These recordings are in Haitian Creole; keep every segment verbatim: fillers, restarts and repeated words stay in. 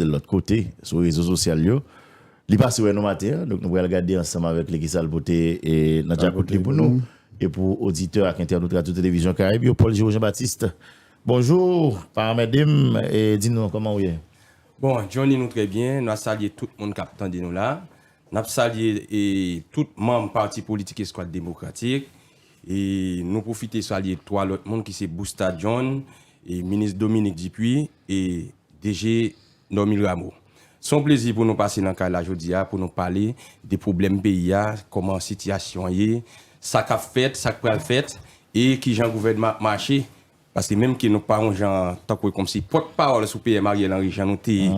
de lòt kote, sou rezo sosyal yo. Li pase wè nou maten an, donk nou pral gade ansanm avèk li kisa l pote e, nan djakout li pou nou. E pou oditè ak entènot Radyo Televizyon Karayib yo, Paul Giraud Jean Baptiste. Bonjou, pa anmède m, e di nou kòman w ye? Bon, Johnny, nou trè byen. Nou a salye tout moun k ap tande nou la. N ap salye e, tout manm Pati Politik Eskwad Demokratik. E nou pwofite salye twa lòt moun ki se Busta John, e minis Dominique Dupuy, e D G Normil Rameau. Se yon plezi pou nou pase nan kay la jodi a, pou nou pale de pwoblèm peyi a, kòman sitiyasyon an ye, sa k ap fèt, sa k pral fèt, e kijan gouvènman ap mache. Paske menm ke nou pa yon jan, tankou kòmsi pòtpawòl sou P M Ariel Henry, jan nou te ye.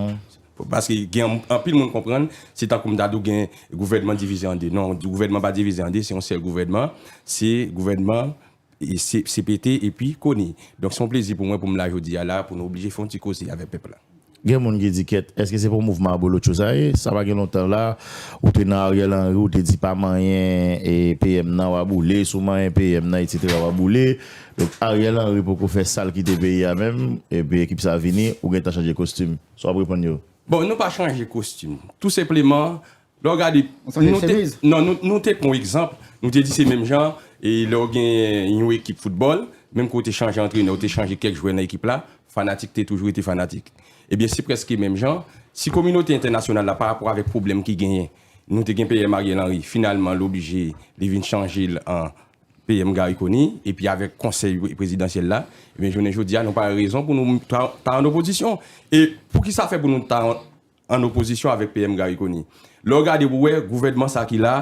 Paske gen anpil moun konprann, se tankou m ta di w gen gouvènman divize an de. Non, gouvènman pa divize an de, se yon sèl gouvènman. Se gouvènman e se, C P T epi Conille. Donk, se yon plezi pou mwen pou m la jodi a la, pou nou oblije fè yon ti koze avèk pèp la. Gen moun ki di, kèt, èske se pou mouvman abolotcho sa ye? Sa pa gen lontan la, ou te nan Ariel Henry, ou te di pa manyen e P M nan, w a boule, si w manyen P M nan, etsetera, w a boule. Donk, Ariel Henry poko fè sa l kite peyi a menm, epi ekip sa vini, ou gentan chanje kostim. Sa w ap reponn yo? Bon, nou pa chanje kostim. Tou senpleman, lè w gade, nou te, non, nou, nou te pran yon egzanp, nou te di se menm jan, e lè w gen yon ekip foutbòl, menm ke w te chanje antrenè, w te chanje kèk jwè nan ekip la, fanatik te toujou rete fanatik. Ebyen, se prèske menm jan, si kominote entènasyonal la, pa rapò avèk pwoblèm ki genyen, nou te gen P M Ariel Henry, finalman, l oblije, li vin chanje l an P M Garry Conille, epi avèk konsèy prezidansyèl la, ebyen, jounen jodi a, nou pa gen rezon pou nou ta, ta an opozisyon. E poukisa fè pou nou ta an opozisyon avèk P M Garry Conille? Lè w gade pou wè, gouvènman sa ki la,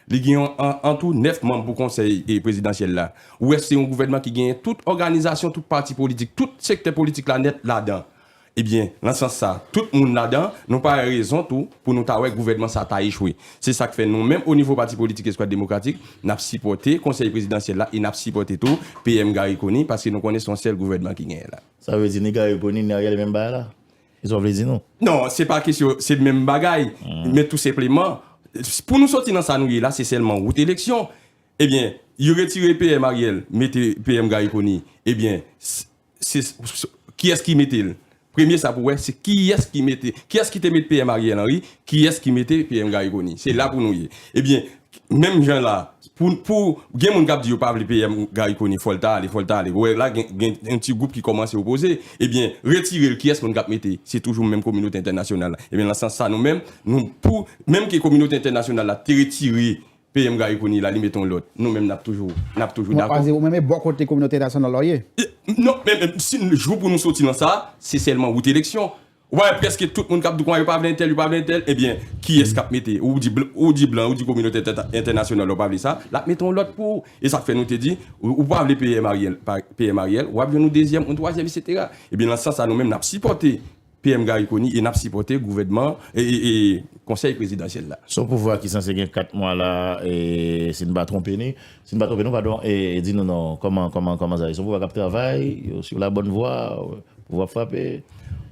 li gen an, an tou nèf manm pou konsèy e prezidansyèl la. Ou wè, se yon gouvènman ki genyen tout òganizasyon, tout pati politik, tout sektè politik la nèt ladan. Ebyen, nan sans sa, tout moun ladan, nou pa wè rezon tou pou nou ta wè gouvènman sa ta echwe. Se sa k fè nou menm o nivo Pati Politik Eskwad Demokratik, n ap sipòte konsèy prezidansyèl la e n ap sipòte tou P M Garry Conille paske nou konnen se yon sèl gouvènman ki genyen la. Sa vle di ni Garry Conille ni Ariel menm bagay la? Kisa w vle di nou? Non, se pa kesyon, se menm bagay. Men tou senpleman, pou nou soti nan sa nou ye la, se sèlman wout eleksyon. Ebyen, yo retire P M Ariel, mete P M Garry Conille. Ebyen, se, se, kiyès ki mete l? Premye sa pou wè, se kiyès ki mete, kiyès ki te met P M Ariel Henry, kiyès ki mete P M Garry Conille. Se la pou nou ye. Ebyen, menm jan la, pou, pou, gen moun k ap di yo pa vle P M Garry Conille, fò l ta ale, fò l ta ale. Ou wè la, gen, gen yon ti gwoup ki kòmanse opoze. Ebyen, retire l, kiyès moun k ap mete? Se toujou menm kominote entènasyonal la. Ebyen, nan sans sa, nou menm, nou, pou, menm ke kominote entènasyonal la te retire P M Garry Conille la, li mete yon lòt. Nou menm, n ap toujou, n ap toujou dakò. Ou menm, e bò kote kominote entènasyonal la w ye? Non, men, men, si jou pou nou soti nan sa, se sèlman wout eleksyon. Ou pa wè prèske tout moun k ap di kòman yo pa vle entèl, yo pa vle entèl, ebyen, kiyès k ap mete? Ou di blan, ou di blan, ou di kominote entènasyonal la, ou pa vle sa, l ap mete yon lòt pou ou. E sa k fè nou te di, ou, ou pa vle P M Ariel, P M Ariel, w ap jwenn yon dezyèm, yon twazyèm, etsetera. Ebyen, nan sans sa, nou menm, n ap sipòte P M Garry Conille e n ap sipòte gouvènman e, e, e konsèy prezidansyèl la. Se yon pouvwa ki sanse gen kat mwa la, e, si n pa twonpe ni, si n pa twonpe nou, padon, e, e di nou non, kòman, kòman, kòman sa ye? Se yon pouvwa k ap travay, yo sou la bòn vwa, pouvwa ap frape.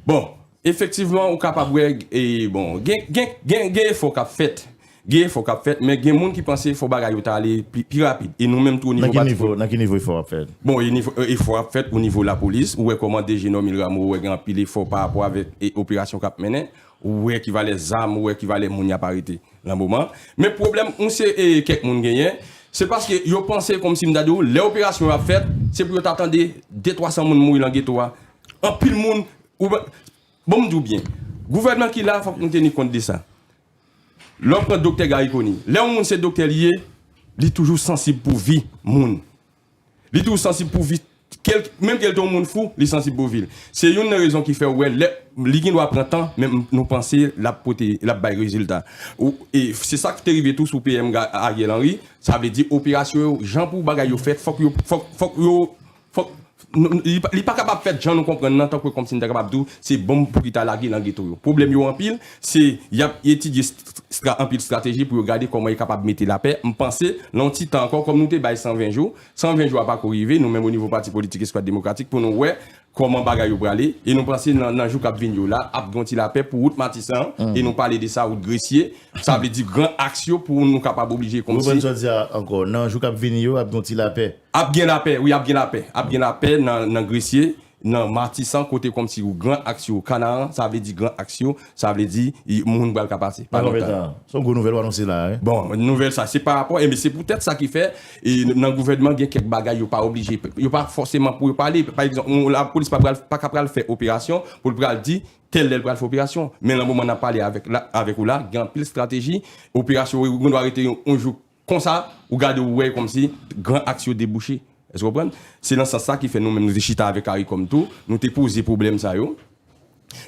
Bon, efektivman, ou kapab wè, e, bon, gen, gen, gen, gen efò k ap fèt. Gen efò k ap fèt, men gen moun ki panse fò bagay yo ta ale pi, pi rapid. E nou menm tou o nivo pati politik. Nan ki nivo efò ap fèt? Bon, e nivo, e, efò ap fèt o nivo lapolis. Ou wè kòman D G Normil Rameau, ou wè gen anpil efò pa rapò avèk e, operasyon k ap mennen. Ou wè ki valè zam, ou wè ki valè moun y ap arete nan moman. Men pwoblèm, ou se e, kèk moun genyen, se paske yo panse kòmsi m ta di w, lè operasyon yo ap fèt, se pou yo ta tande de twa san moun mouri nan geto a. Anpil moun, ou, bon, m di w byen, gouvènman ki la, fòk nou teni kont de sa. Lè w pran doktè Garry Conille, lè yon moun se doktè li ye, li toujou sansib pou vi moun. Li toujou sansib pou vi, kèl, menm ke l te yon moun fou, li sansib pou vi l. Se youn nan rezon ki fè w wè lè, li gen dwa pran tan, men m, nou panse l ap pote, l ap bay rezilta. Ou, e se sa k te rive tou sou P M Ga-, Ariel Henry, sa vle di operasyon yo, jan pou bagay yo fèt, fòk yo, fòk, fòk yo, fòk, n-, n-, li pa, li pa kapab fèt jan nou konprann nan, tankou kòmsi n ta kapab di w, se bonm pou ki ta lage nan geto yo. Pwoblèm yo anpil, se y ap etidye st-, stra-, anpil estrateji pou yo gade kòman yo kapab mete lapè. M panse, nan yon ti tan ankò, kòm nou te bay san ven jou, san ven jou a pako rive, nou menm o nivo Pati Politik Eskwad Demokratik, pou nou wè kòman bagay yo prale, e nou panse nan, nan jou k ap vini yo la, ap gen yon ti lapè pou wout Matisan, e nou pale de sa, wout Gresye, sa vle di gran aks yo pou nou kapab oblije kòmsi. Reprann sa w di a ankò, nan jou k ap vini yo, ap gen yon ti lapè. Ap gen lapè, wi, ap gen lapè. Ap gen lapè nan, nan Gresye, nan Matisan, kote kòmsi gran aks yo Kanaran, sa vle di gran aks yo, sa vle di moun pral ka pase. Pa lontan. Se yon gwo nouvèl w anonse la, wi. Bon, nouvèl sa, se pa rapò, e se poutèt sa ki fè, e nan gouvènman, gen kèk bagay yo pa oblije, yo pa fòseman pou yo pale. Pa egzanp, lapolis pa pral, pa ka pral fè operasyon pou l pral di tèl lè l pral fè operasyon. Men nan moman n ap pale avèk, la, avèk ou la, gen anpil estrateji, operasyon yo gendwa rete yon, yon jou konsa, ou gade ou wè kòmsi gran aks yo debouche. Èske w konprann? Se nan sans sa ki fè nou menm nou te chita avèk Caricom tou, nou te poze pwoblèm sa yo.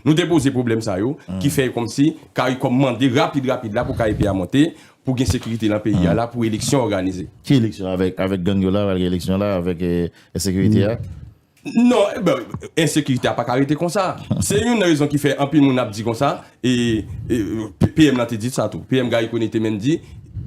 Nou te poze pwoblèm sa yo, ki fè kòmsi Caricom mande rapid rapid la pou K E P a monte, pou gen sekirite nan peyi a la, pou eleksyon òganize. Ki eleksyon avèk, avèk gang yo la, pral gen eleksyon la, avèk eh, ensekirite a? Non, eh ben, ensekirite a pa ka rete konsa. Se youn nan rezon ki fè anpil moun ap di konsa, e, e, P M nan te di sa tou. P M Garry Conille te menm di,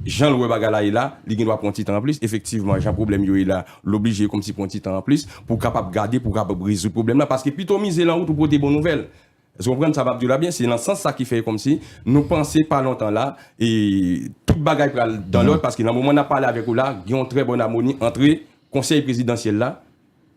jan l wè bagay la ye la, li gen dwa pran ti tan anplis. Efektivman, jan pwoblèm yo ye la, l oblije kòmsi pran ti tan anplis pou kapab gade, pou kapab rezoud pwoblèm la. Paske pito mize lan wout ou pote bon nouvèl. Èske w konprann sa m ap di w la byen? Se nan sans sa ki fè kòmsi nou panse pa lontan la, e tout bagay pral dan lòd, paske nan moman n ap pale avèk ou la, gen yon trè bòn amoni antre konsèy prezidansyèl la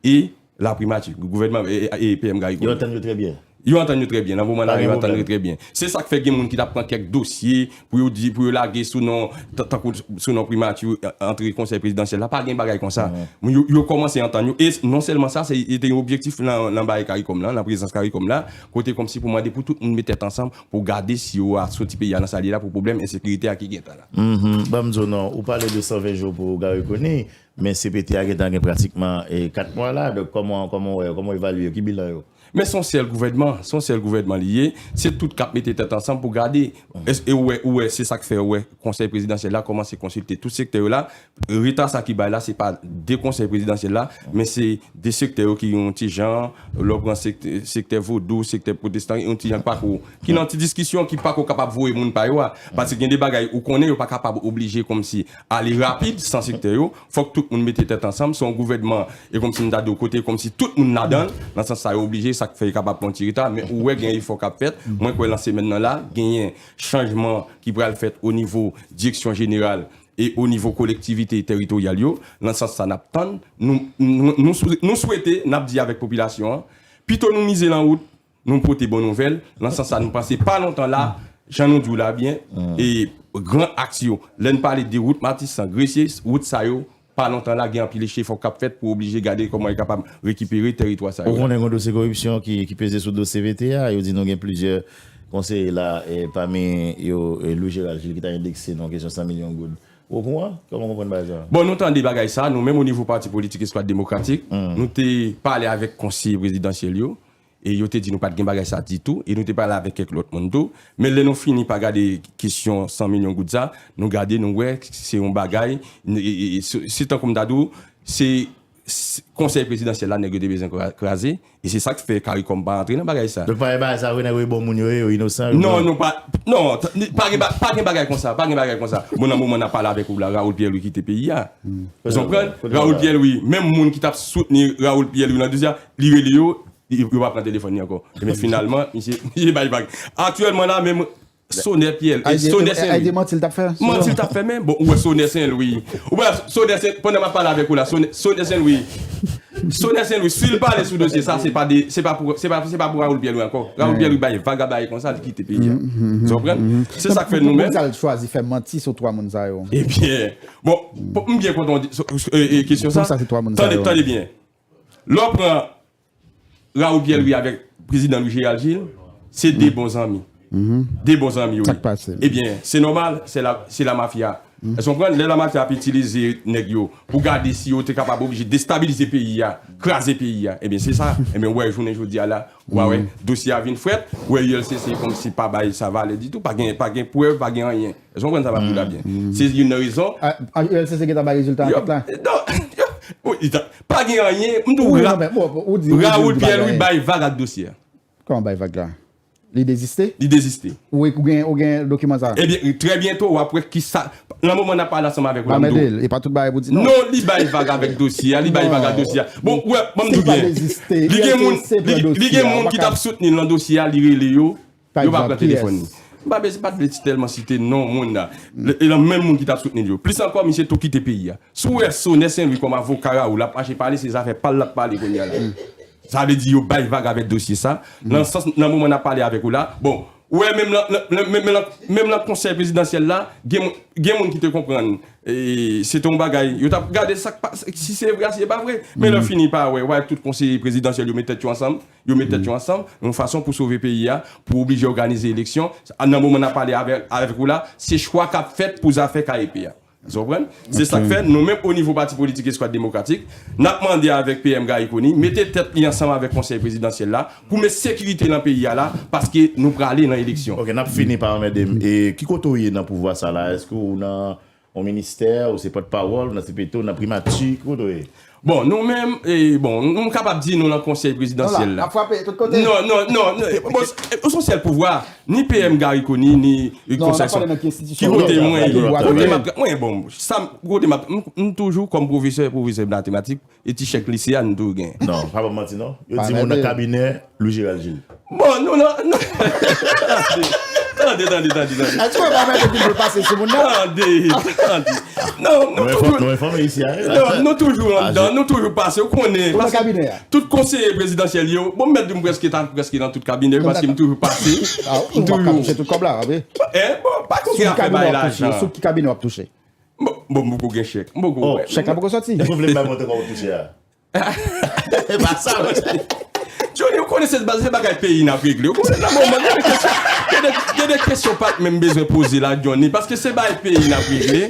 e laprimati, gouvènman e, e, e P M Garry Conille. Yo antann yo trè byen. Yo antann yo trè byen. Nan moman la, yo antann yo trè byen. Se sa k fè gen moun ki t ap pran kèk dosye pou yo di, pou yo lage sou non, tankou sou non primati, antre konsèy prezidansyèl la. Pa gen bagay konsa. Yo, yo kòmanse antann yo. E non sèlman sa, se te yon objektif nan, nan bagay Caricom la, nan prezans Caricom la, kote kòmsi pou mande pou tout moun met tèt ansanm pou gade si yo a soti peyi a nan sa li ye la pou pwoblèm ensekirite a ki gentan la. Ban m di w non, ou pale de san ven jou pou Garry Conille, men C P T a gentan gen pratikman eh, kat mwa la. Donk, kòman, kòman w wè yo, kòman w evalye yo, ki bilan yo? Men se yon sèl gouvènman, se yon sèl gouvènman li ye. Se tout k ap mete tèt ansanm pou gade. E ou wè, ou wè, se sa k fè ou wè konsèy prezidansyèl la kòmanse konsilte tout sektè yo la. Reta sa ki bay la, se pa de konsèy prezidansyèl la, men se de sektè yo ki yon ti jan, lè w pran sektè, sektè vodou, sektè pwotestan, yon ti jan k pako, ki nan ti diskisyon, ki pako kapab voye moun pa yo a. Paske gen de bagay ou konnen yo pa kapab oblije kòmsi ale rapid san sektè yo. Fòk tout moun mete tèt ansanm. Se yon gouvènman, e kòmsi m ta di w kote, kòmsi tout moun ladan l. Nan sans sa, yo oblije, sa k fè yo kapab pran ti reta. Men ou wè gen efò k ap fèt. Mwen kwè nan semèn nan la, genyen chanjman ki pral fèt o nivo direksyon jeneral e o nivo kolektivite teritoryal yo. Nan sans sa, n ap tann. Nou, nou, nou, sou- nou swete, n ap di avèk popilasyon an, pito nou mize lan wout, nou pote bon nouvèl. Nan sans sa, nou panse pa lontan la, jan nou di w la byen, e gran aks yo, lè n pale de wout Matisan, Gresye, wout sa yo, pa lontan la, gen anpil efò k ap fèt pou oblije gade kòman yo kapab rekipere tèritwa sa yo. Ou konnen gen dosye koripsyon ki, ki peze sou do C P T a, yo di nou gen plizyè konseye la, e pami yo, e Louis Gérald Gilles ki ta endekse nan kesyon san milyon goud. Ou okouran? Kòman w konprann bagay sa? Bon, nou tande bagay sa, nou menm o nivo Pati Politik Eskwad Demokratik, nou te pale avèk konseye prezidansyèl yo, e yo te di nou pa t gen bagay sa ditou, e nou te pale avèk kèk lòt moun tou. Men lè nou fini pa gade kesyon san milyon goud sa, nou gade, nou wè se yon bagay, e, e, e, se se tankou m ta di w, se, se konsèy prezidansyèl la nèg yo te bezwen kra- kraze, e se sa k fè Caricom pa antre nan bagay sa. Donk pa gen bagay sa vre, nèg yo e bon moun yo ye, yo inosan, yo Non, bon. nou pa, non, t- ni- pa gen, ba- pa gen bagay konsa, pa gen bagay konsa. Bon, nan moman n ap pale avèk ou la, Raoul Pierre Louis kite peyi a. Ou konprann? Raoul Pierre Louis, menm moun ki t ap soutni Raoul Pierre Louis nan dosye a, li rele yo, yo pa pran telefòn li ankò. Ebyen finalman, misye, misye bay vag. Aktyèlman la, menm Sonè Pierre, e Sonè Sen Lwi. Manti l t ap fè? Manti l t ap fè men. Bon, ou wè Sonè Sen Lwi. Ou wè Sonè Sen, pandan m ap pale avèk ou la, Sonè Sen Lwi. Sonè Sen Lwi, si l pale sou dosye sa, se pa de, se pa pou, se pa, se pa pou Raoul Pierre Lwi ankò. Raoul Pierre Lwi bay vag a bagay konsa, li kite peyi a. Ou konprann? Se sa k fè nou menm. Poukisa l chwazi fè manti sou twa moun sa yo? Ebyen, bon, m byen kontan w di kesyon sa. Tande, tande byen. Lè w pran Raoul Pierre Louis avèk prezidan Louis Gérald Gilles, se de bon zanmi. De bon zanmi yo ye. Ebyen, se nòmal, se la, se la mafya. Èske w konprann? Lè la mafya ap itilize nèg yo pou gade si yo te kapab oblije destabilize peyi a, kraze peyi a, ebyen, se sa. Ebyen, w wè, jounen jodi a la, w a wè, dosye a vin frèt, w wè U L C C kòmsi pa bay sa valè ditou, pa gen, pa gen prèv, pa gen anyen. Èske w konprann sa m ap di w la byen? Se youn nan rezon. A, a, U L C C gentan bay rezilta ankèt la? Non, yo, yo, pa gen anyen. M di w, Raoul Pierre Louis bay vag ak dosye a. Kòman bay vag la? Li deziste? Li deziste. Ou, ou gen, ou gen dokiman sa? Ebyen, trè byento, w ap wè kisa. Nan moman n ap pale ansanm avèk ou la, m di w. Pa mède l, e pa tout bagay pou di non. Non, li bay vag avèk dosye a, li bay vag ak dosye a. Bon, ou wè, ban m di w byen. Li gen moun, li, li gen moun ki t ap soutni l nan dosye a, li rele yo. Yo pa pran telefòn li. M pa bezwen, pa t vle tèlman site non moun nan. E nan menm moun ki t ap soutni l yo. Plis ankò, misye tou kite peyi a. Si w wè Sonè Sen Lwi kòm avoka Raoul ap mache pale, se zafè pa l l ap pale kounye a la. Sa vle di yo bay vag avèk dosye sa. Nan sans, nan moman n ap pale avèk ou la, bon, ou wè menm nan, nan, nan, menm, menm nan, menm nan konsèy prezidansyèl la, gen, moun- gen moun ki te konprann e, se te yon bagay, yo t ap gade sa k pa, si se vre, si se pa vre. Men lè fini pa wè, wè tout konseye prezidansyèl yo met tèt yo ansanm, yo met tèt yo ansanm, yon fason pou sove peyi a, pou oblije òganize eleksyon. Nan moman n ap pale avè, avèk ou la, se chwa k ap fèt pou zafè K E P a. Ou konprann? Se sa k fè, nou menm o nivo pati politik Eskwad Demokratik, n ap mande avèk P M Garry Conille, mete tèt li ansanm avèk konsèy prezidansyèl la, pou met sekirite nan peyi a la, paske nou prale nan eleksyon. Ok, n ap fini pa anmède m. E ki kote w ye nan pouvwa sa la? Èske w nan yon ministè, ou se pòtpawòl, ou nan C P T, ou nan primati, ki kote w ye? Bon, nou menm, e, bon, nou kapab di nou nan konsèy prezidansyèl la. N ap frape tout kote. Non, non, non, non. Bon, se, e, se yon sèl pouvwa. Ni P M Garry Conille, ni, e, konsèy sa. Ki kote mwen ye? Kote m ap, mwen, bon, sa, kote m ap, m, m toujou kòm pwofesè, pwofesè matematik, e ti chèk lise a, m toujou gen. Non, pa ban m manti, non. Yo di m ou nan kabinè Louis Gérald Gilles. Bon, nou, non, non. Tande, tande, tande, tande. Èske w pa mèt vin pou l pase sou moun nan? Tande, tande. Non, nou toujou, nou enfòme isi a, wi. Non, nou toujou anndan, nou toujou pase, ou konnen. Ou nan kabinè a? Tout konseye prezidansyèl yo, bon, m mèt di m prèske ta, prèske nan tout kabinè yo, paske m toujou pase. Ah, ou pa touche tout kòb la, wi. Eh, bon, pa konn ki afè bay lajan. Sou ki kabinè w ap touche? Bon, bon, m poko gen chèk. M poko wè. Chèk la poko sòti. Èske w vle m bay montan kòb w ap touche a? E pa sa, mesye. Johnny, ou konnen se ba-, se bagay peyi n ap regle. Ou konnen nan moman, gen de kesyon, gen de, gen de kesyon pa t menm bezwen poze la, Johnny, paske se bagay peyi n ap regle.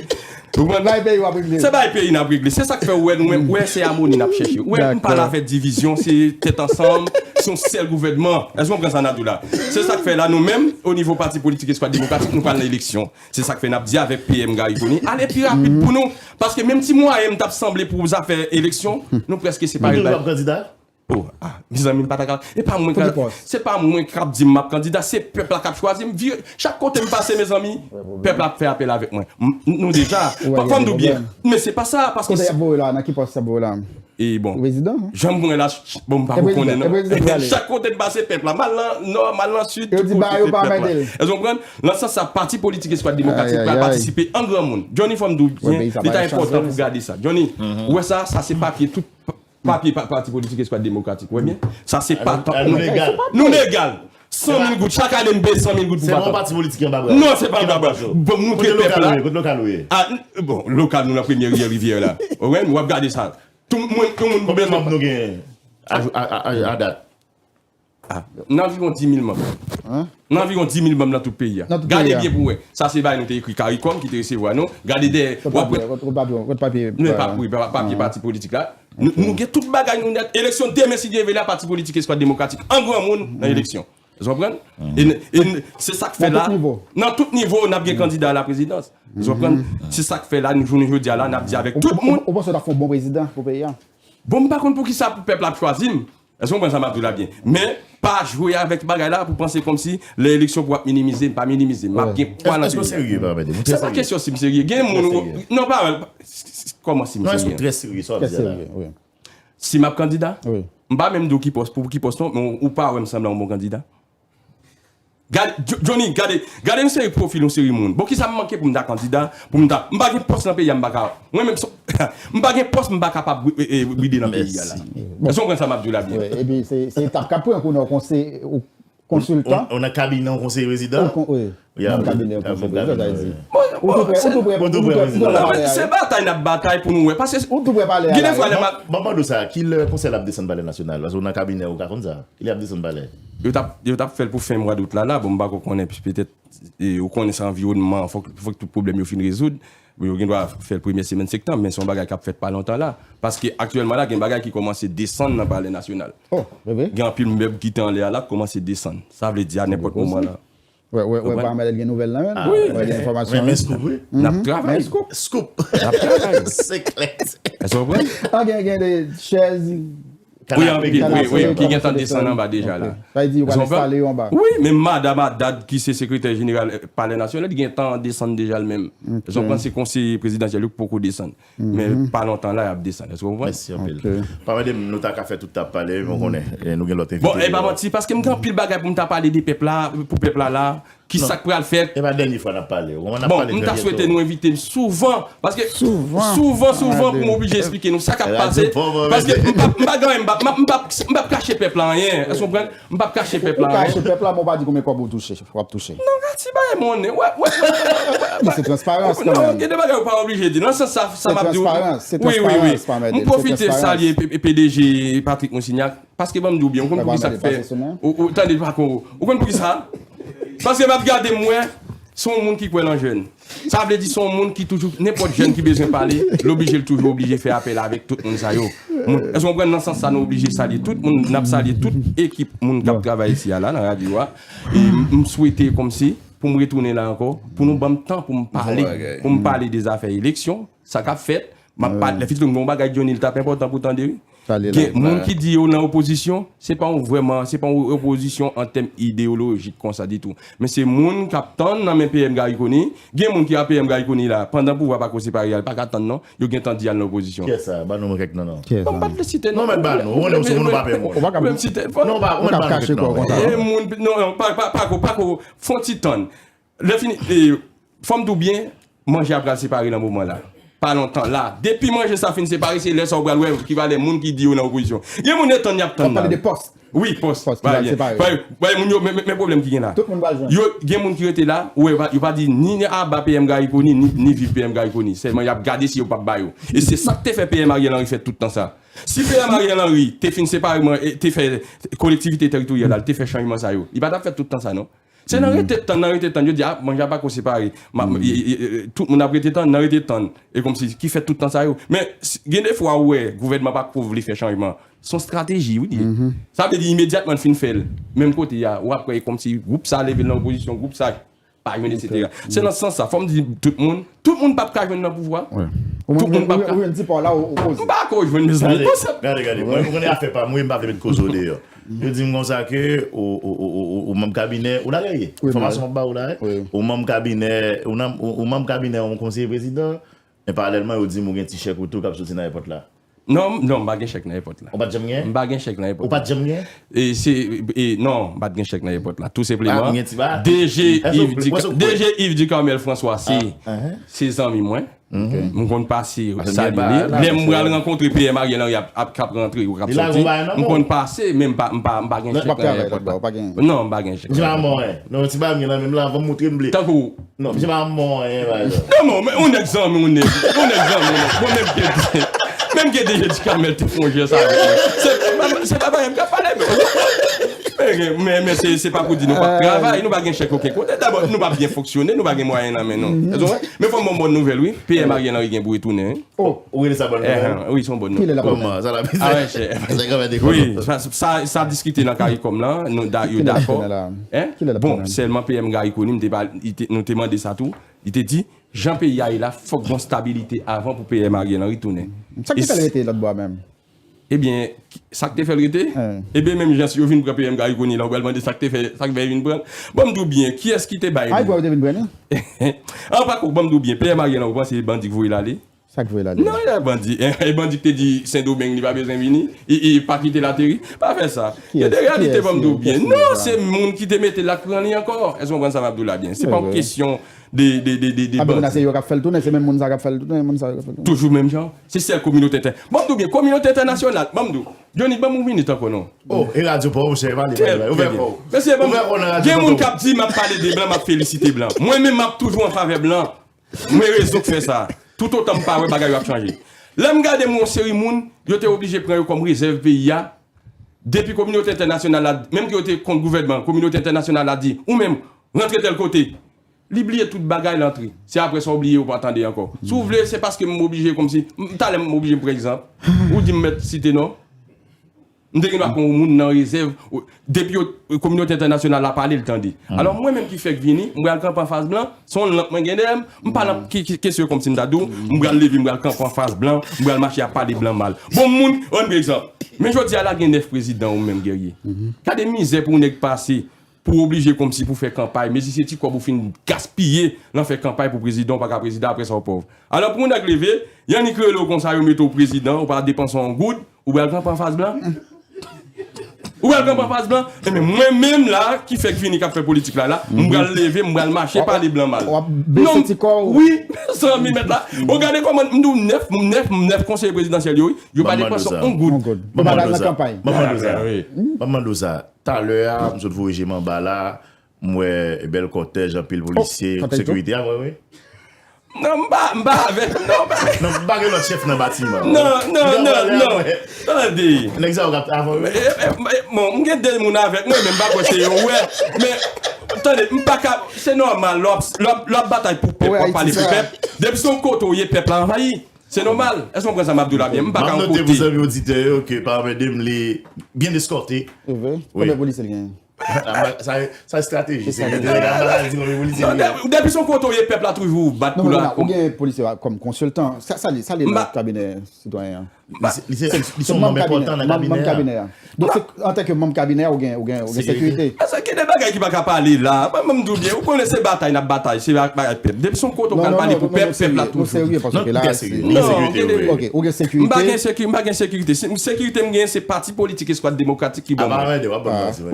Ou konprann? Bagay peyi w ap regle. Se bagay peyi n ap regle. Se sa k fè ou wè nou menm, wè se amoni n ap chèche. Ou wè m pa la fè divizyon, se tèt ansanm, se yon sèl gouvènman. Èske w konprann sa n ap di w la? Se sa k fè la nou menm, o nivo pati politik Eskwad Demokratik, nou pral nan eleksyon. Se sa k fè n ap di avèk P M Garry Conille, ale pi rapid pou nou. Paske menm ti mwayen m t ap sanble pou zafè eleksyon, nou prèske separe. Ou toujou ap kandida? Oh, ah, mezanmi, m pa ta ka. E pa mwen k ap, se pa mwen k ap di m ap kandida, se pèp la k ap chwazi m. Vire, chak kote m pase, mezanmi, pèp la ap fè apèl avèk mwen. M, nou deja, fò m di w byen, men se pa sa, paske. Kote y ap voye la, nan ki pòs y ap voye la? E bon. Prezidan, jan m wè la, bon, m pa ko konnen, non. Chak kote m pase, pèp la. M al nan nò, m al nan sid, tout kote se pèp la. Èske w konprann? Nan sans sa, pati politik Eskwad Demokratik pral patisipe an granmoun. Johnny, fò m di w byen, li ta enpòtan pou gade sa. Johnny, ou wè sa, sa se papye, tout papye pa-, pati politik Eskwad Demokratik. Ou wè byen? Sa se pa tan. Nou legal. Nou legal. San mil goud. Chak ane, m peye san mil goud pou patwon. Se pa yon pati politik anba bra. Non, se pa anba bra. Bon, nou ke pèp la. Kote lokal ou ye? Ah, n-, bon, lokal nou nan premye riyè Rivyè la. Ou wè, w ap gade sa. Tout moun, tout moun bezwen. Konbyen manm nou genyen a, a, a, a, a dat? Ah, nan anviwon dis mil manm. Nan anviwon dis mil manm nan tout peyi a. Gade byen pou wè. Sa se bagay nou te ekri CARICOM ki te resevwa nou. Gade dèyè. Kot papye, kot, kot papye, kot papye? Nou pa, wi, pa, papye pati politik la. Nou, nou gen tout bagay nou nèt. Eleksyon demen, si Dye vle, la pati politik Eskwad Demokratik an granmoun nan eleksyon. Ou konprann? E, e se sa k fè la, nan tout nivo, n ap gen kandida a la prezidans. Ou konprann? Se sa k fè la, nou jounen jodi a la, n ap di avèk tout moun. Ou panse w t ap fè yon bon prezidan pou peyi a? Bon, m pa konn poukisa pou pèp la ap chwazi m. Èske w konprann sa m ap di w la byen? Men, pa jwe avèk bagay la pou panse kòmsi lè eleksyon pou w ap minimize m. M pa minimize, m ap gen pwa nan peyi a. Èske w serye, pa mèt? Se pa kesyon si m serye. Gen moun, non, pa, kòman si m serye? Non, èske w trè serye, sa w ap di a la? Si m ap kandida, m pa menm di w ki pòs, pou ki pòs non, men ou pa wè m sanble yon bon kandida. Gade, Jo-, Johnny, gade, gade yon seri pwofil yon seri moun. Bon, kisa m manke pou m ta kandida, pou m ta, m pa gen pòs nan peyi a, m pa ka, mwen menm, m pa gen pòs, m pa kapab, e, e, bride nan peyi a la. Èske w konprann sa m ap di w la byen? Epi se, se etap k ap pran pou nou konse-, konsiltan. Ou, ou nan kabinè yon konseye prezidan? Ou kon-, wi. Nan kabinè yon konseye prezidan, sa vle di. Ou tou prè, ou tou prè, ou tou prè, ou tou prè pale a. Se batay n ap batay pou nou wè. Paske ou tou prè pale a. Gen de fwa lè m ap, m ap mande w sa, ki lè konsèy la ap desann Palè Nasyonal? Paske ou nan kabinè, ou ka konn sa. Ki lè y ap desann palè? Yo t ap, yo t ap fè l pou fen mwa dout la, la. Bon, m pa ko konnen, petèt, e, ou konnen se anviwònman, fòk, fòk tout pwoblèm yo fin rezoud. Bon, yo gen dwa fè l premyè semèn septanm, men se yon bagay k ap fèt pa lontan la. Paske aktyèlman la, gen bagay ki kòmanse desann nan Palè Nasyonal. Oh, vre, vre? Gen anpil mèb ki te anlè a la k kòmanse desann. Sa vle di a nenpòt moman la. Wè, wè, wè, pa malè gen nouvèl nan men. Wi. Wè, gen enfòmasyon. Men, men scoop, wi. N ap travay. Men scoop. Scoop. N ap travay. Se klè. Èske w konprann? An gen, gen de chèz. Wi, anpil, wi, wi, ki gentan desann anba deja la. Sa vle di yo pral enstale yo anba. Wi, men madanm Haddad ki se sekretè jeneral, eh, Palè Nasyonal, li gentan desann deja l menm. Èske w konprann? Se konseye prezidansyèl yo ki poko desann. Men pa lontan la, y ap desann. Èske w konprann? Mèsi anpil. Pa mande m, nou ta ka fè tout tap pale, men w konnen, eh, nou gen lòt envite. Bon, e pa manti, paske m gen anpil bagay pou m ta pale de pèp la, pou pèp la la. Kisa k pral fèt? E pa dènye fwa n ap pale. Ou konprann, n ap pale trè byento. Bon, m ta swete nou envite m souvan. Paske souvan, souvan, souvan pou m oblije eksplike nou sa k ap pase. Paske m pa, m pa gen, m pa, m pa, m pa, m pa kache pèp la anyen. Èske w konprann? M p ap kache pèp la anyen. Ou kache pèp la, men w pa di konbyen kòb ou touche, w ap touche. Non, gati bagay monnen. Wè, wè, wè, wè, wè. Men se transparans kanmenm. Non, gen de bagay ou pa oblije di. Nan sans sa, sa m ap di w. Se transparans, se transparans, pa mède. M pwofite salye P-, P D G Patrick Monsignac, paske ban m di w byen, ou konn poukisa k fè. Ou, ou, tande, pa ko, ou konn poukisa? Paske m ap gade, m wè, se yon moun ki kwè nan jèn. Sa vle di se yon moun ki toujou, nenpòt jèn ki bezwen pale, l oblije, l toujou oblije fè apèl avèk tout moun sa yo. Moun, èske w konprann? Nan sans sa, nou oblije salye tout moun, n ap salye tout ekip moun k ap travay isi a la, nan radyo a. E m, m swete kòmsi, pou m retounen la ankò, pou nou ban m tan pou m pale, pou m pale de zafè eleksyon, sa k ap fèt, m ap pale, lè fiti m gen yon bagay Johnny, l t ap enpòtan pou tande, wi. Gen moun ki di yo nan opozisyon, se pa yon vrèman, se pa yon opozisyon an tèm ideyolojik konsa ditou. Men se moun k ap tann nan men P M Garry Conille. Gen moun ki a P M Garry Conille la, pandan pouvwa pa ko separe a, li pa ka tann non. Yo gentan di al nan opozisyon. Kiyès sa? Ban nou kèk non, non. Bon, m pa t vle site non. Non, mèt ba nou. Ou konnen se moun ou pa pè moun. Ou pa ka menm site. Non, ou pa, ou mèt ba nou kèk non. E moun, non, non, pa, pa, pa ko, pa ko, fon ti tann. Lè fini, e, fò m di w byen, manje a pral separe nan moman la. Pa lontan la. Depi manje sa fin separe, se lè sa w pral wè ki valè moun ki di yo nan opozisyon. Gen moun yo tann, y ap tann la. W ap pale de pòs. Wi, pòs. Pòs ki pral separe. Bay, bay moun yo, men, men, men pwoblèm ki gen la. Tout moun pral jwenn. Yo, gen moun ki rete la, ou wè, yo pa di ni aba P M Garry Conille, ni, ni viv P M Garry Conille. Sèlman, y ap gade si yo p ap ba yo. E se sa k te fè P M Ariel Henry fè tout tan sa. Si P M Ariel Henry te fin separe, e, te fè kolektivite teritoryal la, li te fè chanjman sa yo, li pa t ap fè tout tan sa, non. Se nan rete tann, nan rete tann. Yo di, a, manje a pa ko separe. M ap, e, e, e, tout moun ap rete tann, nan rete tann. E kòmsi, ki fè tout tan sa yo. Men, si, gen de fwa ou wè, gouvènman pa ko vle fè chanjman. Se yon estrateji, wi, li ye. Sa vle di, imedyatman l fin fè l, menm kote a, w ap wè, e kòmsi, gwoup sa leve l nan opozisyon, gwoup sa pa jwenn, etsetera. Se nan sans sa, fò m di tout moun, tout moun p ap ka jwenn nan pouvwa. Tout moun p ap ka. Ou menm, ou, ou, ou menm ti pa w la, ou, ou poze. M pa ko jwenn, mezanmi. Gade, gade, gade. Mwen, mwen konnen afè pa m, wi, m pa vle met koze w deyò. Yo di m konsa ke ou, ou, ou, ou, ou manm kabinè, ou la, Guerrier? Enfòmasyon m ap ba ou la, wi. Ou manm kabinè, ou nan, ou, ou manm kabinè yon konseye prezidan, men paralèlman, yo di m ou gen ti chèk ou tou k ap soti nan èpòt la. Non, non, m pa gen chèk nan èpòt la. Ou pa t janm gen? M pa gen chèk nan èpòt la. Ou pa t janm gen? E se, e, non, m pa t gen chèk nan èpòt la. Tou senpleman, D G Yves Di-, D G Yves Ducarmel François, se, se zanmi mwen. M konn pase salye li. Lè m pral rankontre P M Ariel Henry ap, ap, k ap rantre, k ap soti, m konn pase, men m pa, m pa, m pa gen chèk nan èpòt la. Non, m pa gen chèk. Misye pa mò, en. Non, ti bagay m gen nan men m la, fò m montre m vle. Tankou. Non, misye pa mò, en, pa egzanp. Non, non, men yon nèg zanmi, yon nèg, yon nèg zanmi, yon nèg. Mwen menm gen, menm gen D G Ducarmel te fè yon jès avèk mwen. Se, se pa bagay m k ap pale, men. Men, men, men se, se pa pou di nou p ap travay, nou pa gen chèk okenn kote. Dabò, nou p ap byen fonksyone, nou pa gen mwayen nan men nou. Èske w konprann? Men fò m ba w yon bòn nouvèl, wi. P M Ariel Henry gen pou retounen, wi. Oh, ou rele sa bòn nouvèl? Ou rele sa bòn nouvèl? Kòman? Sa la peze. Ah, wè, chè. Sa ka fè de kòman? Wi, sa, sa, sa diskite nan CARICOM lan, nou da-, yo dakò. Hein? Bon, sèlman P M Garry Conille, m te pa, li te, nou te mande sa tou. Li te di, jan peyi a ye la, fòk gon stabilite avan pou P M Ariel Henry tounen. Sa k te fè l rete lòt bò a menm? Ebyen, sa k te fè l rete? Ebyen, menm jan si yo vin pran P M Garry Conille la, ou pral mande sa k te fè, sa k fè yo vin pran l. Bon, m di w byen, kiyès ki te bay li? Ay, pou yo te vin pran li? An pa ko, bon, m di w byen, P M Ariel Henry, ou panse se bandi k voye l ale? Sa k voye l ale? Non, e bandi. E bandi ki te di Sendomeng li pa bezwen vini, e, e pa kite l ateri. Pa fè sa. Gen de reyalite, ban m di w byen. Non, se moun ki te mete l la k pran li ankò. Èske w konprann sa m ap di w la byen? Se pa yon kesyon de, de, de, de, de bandi. Sa vle di se yo k ap fè l tounen, se menm moun sa k ap fè l tounen, moun sa yo k ap fè l tounen. Toujou menm jan. Se sèl kominote entè-, ban m di w byen, kominote entènasyonal, ban m di w. Johnny, ban m yon minit ankò non. Oh, e radyo pa w, chè, pale, pale, pale. Ouvè kò w. Mesye, ban m, gen moun k ap di m ap pale de blan, m ap felisite blan. Mwen menm, m ap toujou an favè blan. Men rezon k fè sa. Toutotan m pa wè bagay yo ap chanje. Lè m gade m wè yon seri moun, yo te oblije pran yo kòm rezèv peyi a. Depi kominote entènasyonal la, menm ke yo te kont gouvènman, kominote entènasyonal la di, ou menm, rantre tèl kote. Li bliye tout bagay, l antre. Se apre sa w bliye, ou pa tande ankò. Si w vle, se paske m oblije kòmsi, m, talè m oblije m pran egzanp. Ou di m mèt site non. M te gen dwa pran yon moun nan rezèv, ou, depi yo, kominote entènasyonal la pale, l tande. Alò, mwen menm ki fèk vini, m pral kanpe anfas blan, se yon lank mwen gen dèyè m, m pa nan ki, ki, kesyon kòmsi m ta di w, m pral leve, m pral kanpe anfas blan, m pral mache ap pale blan mal. Bon, moun, ann pran egzanp. Men jodi a la gen nèf prezidan ou menm, Guerrier. Gade mizè pou yon nèg pase, pou w oblije kòmsi pou fè kanpay, men si se ti kòb ou fin gaspiye nan fè kanpay pou prezidan, ou pa ka prezidan, apre sa w pòv. Alò, pou yon nèg leve, y annik rele w konsa, yo mete w prezidan, ou pa depanse yon goud, ou pral kanpe anfas blan. Pral kanpe anfas blan. Ebyen, mwen menm la, ki fèk vini, k ap fè politik la, la, m pral leve, m pral mache, pale blan mal. W ap bese ti kò w. Wi, mezanmi, mèt la. Bon, gade kòman m di w nèf, nèf, nèf konseye prezidansyèl yo, wi, yo pa depanse yon goud. Yo pa al nan kanpay. Ban m mande w sa. Ban m mande w sa. Talè a, m sot voye je m anba la, m wè bèl kòtèj, anpil polisye, sekirite a, wi, wi. Non, m pa, m pa avèk, non, m pa. Non, m pa gen lòt chèf nan batiman an. Non, non, non, non. Tande. Nèg sa yo k ap avan, wi. E, e, e, bon, m gen de moun avèk mwen, men m pa kwè se yo, wè. Men, tande, m pa ka, se nòmal, lè w ap, lè w ap, lè w ap batay pou pèp, w ap pale pou pèp. Depi se yon kote w ye, pèp la anvayi. Se nòmal. Èske w konprann sa m ap di w la byen? M pa ka yon kote. M ap note pou zanmi oditè yo ke Parmède m li byen eskòte. E vre? Konbyen polisye l genyen? Sa, sa estrateji. Se sa ki di. Nèg ap di mwen polisye. Non, de-, depi se yon kote w ye, pèp la toujou bat pou la. Non, non, non, ou gen polisye a kòm konsiltan. Sa, sa li, sa li nan kabinè sitwayen an? Li se, li se, li se yon manm enpòtan nan kabinè a. Donk, se, antanke manm kabinè a, ou gen, ou gen, ou gen sekirite. Sekirite. Èske gen de bagay ki pa ka pale la? Mwen, mwen, m di w byen, ou konnen se batay n ap batay, se bagay pèp. Depi se yon kote w pral pale pou pèp, pèp la toujou. Non, nou serye, paske la, se... Non, gen de... Ok, ou gen sekirite. M pa gen seki-, m pa gen sekirite. Se, sekirite m genyen, se pati politik Eskwad Demokratik ki ban m.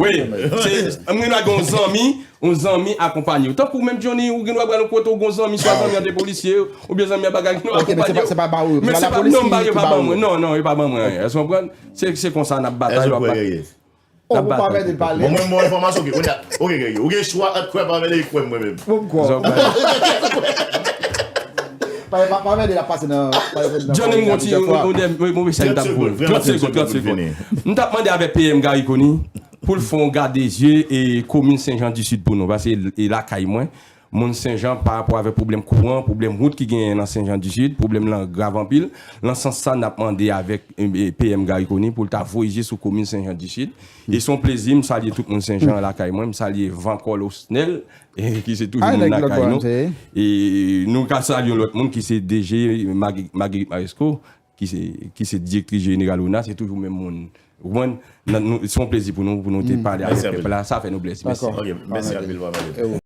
Wi, se, m gen yon zanmi, yon zanmi akonpanye w. Tankou menm Johnny, ou gen dwa pral yon kote, ou gen yon zanmi, swa zanmi an te polisye, oubyen zanmi an bagay, nou akonpanye w. Ok, men se pa, se pa ba ou, se pa lapolis ki, ki ba ou. Non, non, yo pa ban mwen anyen. Èske w konprann? Se, se konsa n ap batay, yo ap batay. Oh, ou pa mèt pale. Bon, mwen, mwen, enfòmasyon, ok, ok, ok, ok. Ou gen chwa ant kwè pa mèt e kwè mwen menm. Bon, m kwè. Zòt pa mèt la pase nan, pase nan... Johnny, m gon ti, yon, yon, yon, yon mesaj m t ap voye. Trant segonn, trant segonn. M t ap mande avèk P M Garry Conille pou l fè yon gade zye e komin Sen Jan di Sid pou nou, paske e lakay mwen. Moun Sen Jan pa rapò avèk pwoblèm kouran, pwoblèm wout ki genyen nan Sen Jan di Sid, pwoblèm lan grav anpil. Nan sans sa, n ap mande avèk, e, e, P M Garry Conille pou l ta voye je sou komin Sen Jan di Sid. E se yon plezi, m salye tout moun Sen Jan lakay mwen, m salye Vankòl Osnel, e, ki se toujou moun lakay nou. E nou ka salye yon lòt moun ki se D G Magui-, Magui Maresco, ki se, ki se direktris jeneral ona, se toujou menm moun. Ou konprann? Nan, nou, se yon plezi pou nou, pou nou te pale avèk pèp la. Sa fè nou plezi. Mèsi. Ok, mèsi anpil, Papa.